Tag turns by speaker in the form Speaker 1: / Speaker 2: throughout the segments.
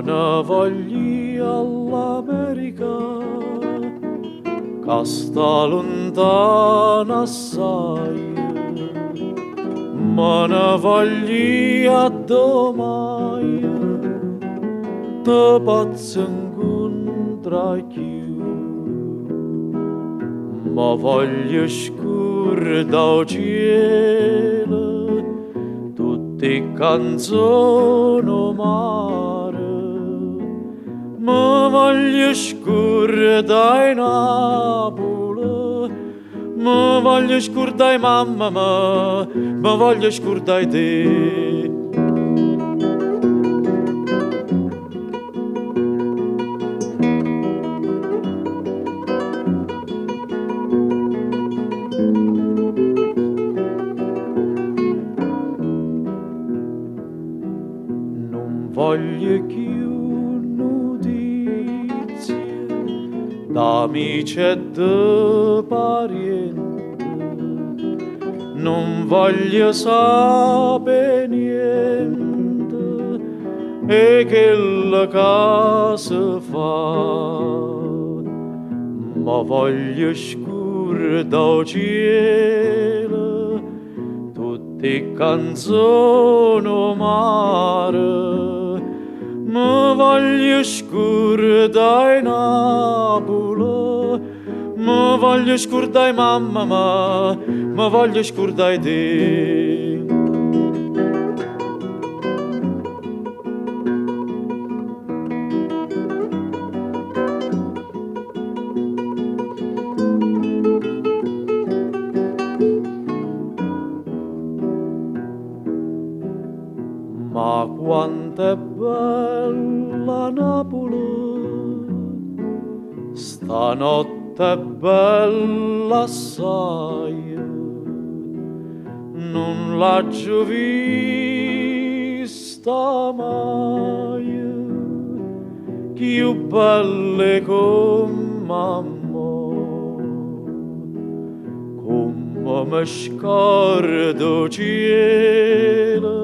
Speaker 1: Me ne voglio ij all'America, ca sta luntano assaje. Me ne voglio ij addò maje te pozzo 'ncuntrà cchiù. Me voglio scurdà 'o cielo, tutt' 'e canzone, 'o mare. Me voglio scurdà 'e Napule, me voglio scurdà 'e mammema, me voglio scurdà 'e te. Nun voglio cchiù nutizie d'amice e de pariente, nun voglio sapé niente 'e chello ca se fa. Me voglio scurdà 'o cielo, tutt' 'e canzone, 'o mare. Me voglio scurdà 'e Napule, me voglio scurdà 'e mammema, me voglio scurdà 'e te. Ma quanto è bella Napule, stanotte è bella assaje, nun l'aggio vista maje, cchiù bella 'e comm'a mo. Comme me scordo 'o cielo,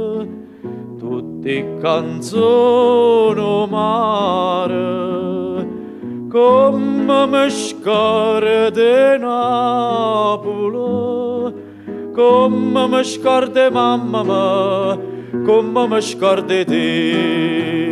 Speaker 1: tutt' 'e canzone, 'o mare. Comme me scordo 'e Napule, comme me scordo 'e mammema, comme me scordo 'e te.